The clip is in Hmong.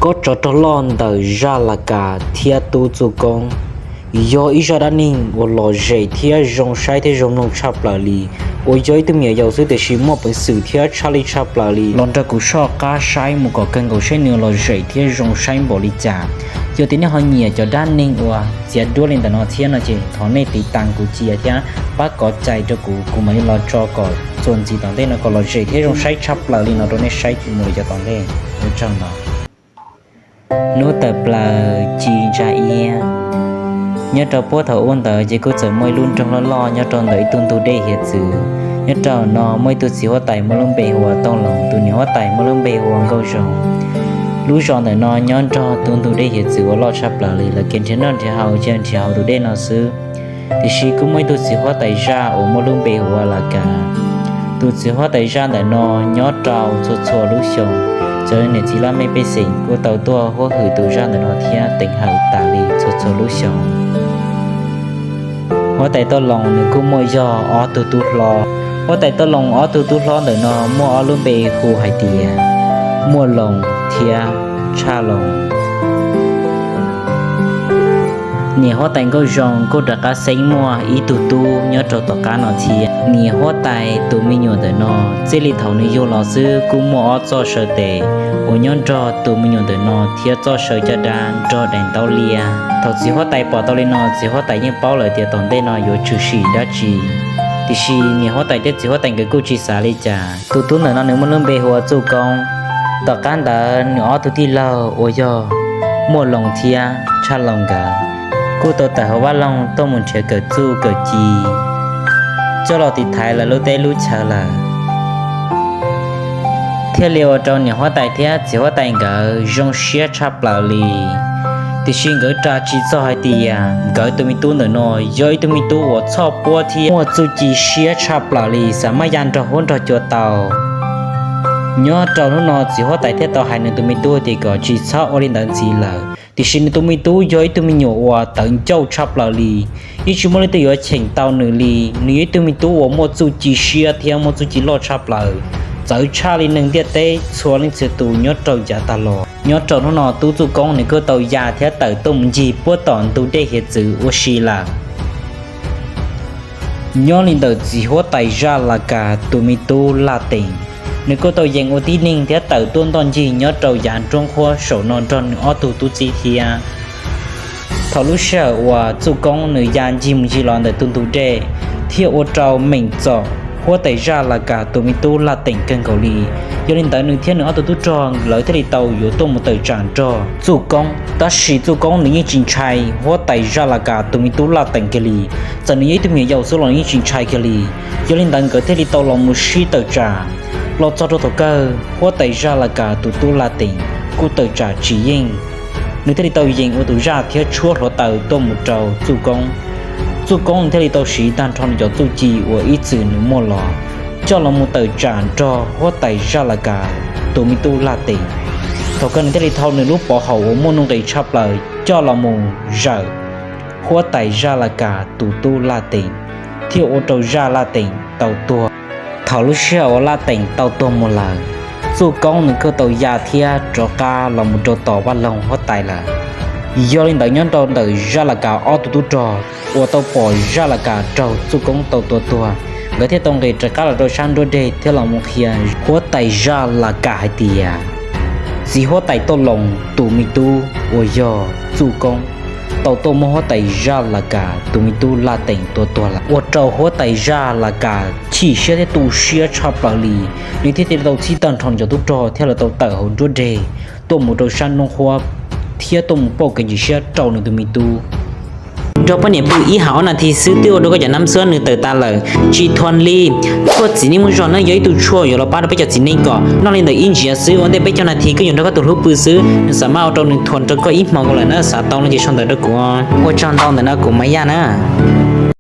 Lub tsov rog loj ntawm zaj Las Kas thiab tub Txuj Koob yog ib zaj dab neeg uas lom zem thiab zoo saib thiab zoo mloog tshaj plaws li, uas yog ib tug me nyuam yaus xwb tiam sis muaj peev xwm thiab tshaj lij tshaj plaws li. Los nrog kuv soj qab saib mus kom kawg nkaus saib nws lom zem thiab zoo saib npaum li cas. Yog tias nej ho nyiam cov dab neeg uas txiav duab li ntawm no thiab no ces thov nej tiv tas kuv cia thiab pab kov cai rau kuv, kuv mam li los tso kom txuas ntxiv tom ntej no kom lom zem thiab zoo saib tshaj plaws li no rau nej saib mus lawm cov tom ntej. Ua tsaug ntau. Hnub tawm plaws ci ntsa iab. Nyob rau puag thaum ub ntawd ces kuj txawm muaj ib lub nroog loj loj nyob rau ntawm ib tug ntug dej hiav txwv. Nyob rau no muaj ib tug txiv huab tais muaj lub npe hu ua Tooj Loos, tus niam huab tais muaj lub npe hu ua Nkauj Zoo. Lub zos ntawm no nyob nrog tus ntug dej hiav txwv uas loj tshaj plaws li, lawv kev nrhiav noj nrhiav haus ces nrhiav hauv tus dej no xwb. Tiam sis kuj muaj ib tug txiv huab tais zaj uas muaj lub npe hu ua Las Kas. Tus txiv huab tais zaj ntawm no nyob rau txhua txhua lub xyoo, cov niam txiv laj mej pej xeem kuj tau tuaj huab hwm tus zaj ntawm no thiab teev hawm tas li txhua txhua lub xyoo. Huab tais Tooj Loos nws kuj muaj yog ob tug tub hlob. Huab tais Tooj Loos ob tug tub hlob ntawm no muaj ob lub npe hu hais tias Muaj Loos thiab Tshaj Loos. Niam huab tais Nkauj Zoo kuj rov qab xeeb muaj ib tug tub nyob rau tom qab no thiab. Niam huab tais tus me nyuam ntawm no txij li thaum nws yug los xwb kuj muaj ob txoj saw tes uas nyob nrog tus me nyuam ntawm no thiab txoj saw caj dab nrog daim ntaub liab. Thaum txiv huab tais pom tau li no, txiv huab tais yeej paub lawm tias tom ntej no yuav tshwm sim dab tsi. Tiam sis niam huab tais thiab txiv huab tais nkawd kuj tsis xav li cas. Tus tub ntawm no nws muaj lub npe hu ua Txuj Koob. Tom qab ntawd nws ob tug tij laug uas yog Muaj Loos thiab Tshaj Loos nkawd kuj tau tawm hauv vaj loog tuaj mus nrhiav kawm txuj kawm ci coj los tiv thaiv lawv lub teb lub chaw lawm, thiaj li ua rau niam huab tais thiab txiv huab tais nkawd zoo siab tshaj plaws li. Tiam sis nkawd ras tsis txog hais tias nkawd tus me tub ntawm no yog ib tug me tub uas txhoj puab thiab muaj txuj ci siab tshaj plaws li, xav maj ya nrog huab nrog cua tau. Nyob rau hnub no txiv huab tais thiaj tau hais nws tus me tub tias kom tsis txhob ua li ntawd ntxiv lawm. Tiam sis nws tus me tub yog ib tug me nyuam uas tawv ncauj tshaj plaws li, yeej tsis muaj leej twg yuav cheem tau nws li. Nws yog ib tug me tub uas muaj txuj ci siab thiab muaj txuj ci loj tshaj plaws, txawv tshaj li neeg ntiaj teb txhua leej txhia tus nyob rau yav tag los. Nyob rau hnub no tub Txuj Koob nws kuj tau ya thiab tawm tuaj mus ncig puab tom ntug dej hiav txwv ua si lawm. Nyob li ntawm txiv huab tais zaj Las Kas tus me tub Laj Teem, nws kuj tau yees ua tib neeg thiab tawm tuaj ntoj ncig nyob rau yav nruab nqhuab saum no nrog nws ob tug tub txib thiab. Thaum lub sij hawm uas Txuj Koob nws ya ncig mus ncig los ntawm tus ntug dej, thiaj ua rau meem txom huab tais zaj Las Kas tus me tub Laj Teem kawg nkaus li. Yog li ntawd nws thiab nws ob tug tub rog lawv thiaj li tau yuav tuaj mus tawm tsam nrog Txuj Koob. Tab sis Txuj Koob nws yeej tsis ntshai huab tais zaj Las Kas tus me tub Laj Teem kiag li, txawm nws yog ib tug me nyuam yaus xwb los yeej tsis ntshai kiag li. Yog li ntawd nkawd thiaj li tau los mus sib tawm tsam. Los txog rau thaum kawg huab tais zaj Las Kas tus tub Laj Teem kuj tawm tsam tsis yeej, nws thiaj li tau yees ua tus zaj thiab tshuab hluav taws tuaj mus rau Txuj Koob. Txuj Koob nws thiaj li tau siv tag nrho nws cov txuj ci uas ib txwm nws muaj los coj los mus tawm tsam nrog huab tais zaj Las Kas tus me tub Laj Teem. Thaum kawg nws thiaj li thau nws lub pov haum uas muaj nuj nqis tshaj plaws coj los mus zawm huab tais zaj Las Kas tus tub Laj Teem, thiaj ua rau zaj Laj Teem tau tuag. Thaum lub sij hawm uas Laj Teem tau tuag mus lawm, Txuj Koob nws kuj tau ya thiab rov qab los mus rau tom vaj loog huab tais lawm. Yog li ntawd nyob rau ntawm zaj Las Kas ob tug tub rog uas tau pom zaj Las Kas raug Txuj Koob tau tua tuag, nkawd thiaj tau nqis rov qab los rau sab nruab deg thiab los mus qhia huab tais zaj Las Kas hais tias txiv huab tais Tooj Loos tus me tub uas yog Txuj Koob tau tuaj muab huab tais zaj Las Kas tus me tub Laj Teem tua tuag lawm, ua rau huab tais zaj Las Kas chim siab thiab tu siab tshaj plaws li. Nws thiaj li tau txhib tag nrho nws cov tub rog thiab lawv tau tawm hauv nruab deg tuaj mus rau sab nruab nqhuab thiab tuaj mus pauj kev ntxim siab rau nws tus me tub. Nrog poj niam pw ib hais ob nas this xwb twb ua rau koj cov nab xuab nws tawm tas lawm. Tsis thuam li, tshuaj txiv neej muaj zog no yog ib tug tshuaj yuav los pab rau peb cov txiv neej kom noj li ntawm ib ntsiav xwb, ua ntej peb caug nas this koj yuav nrog koj tus hlub pw xwb, nws xav maj ua rau nws thuam rau koj ib hmo nkaus lawm na. Xav tau no ces sau ntawv rau kuv. Ua tsaug ntau ntawm no kuv Maiv Yaj na.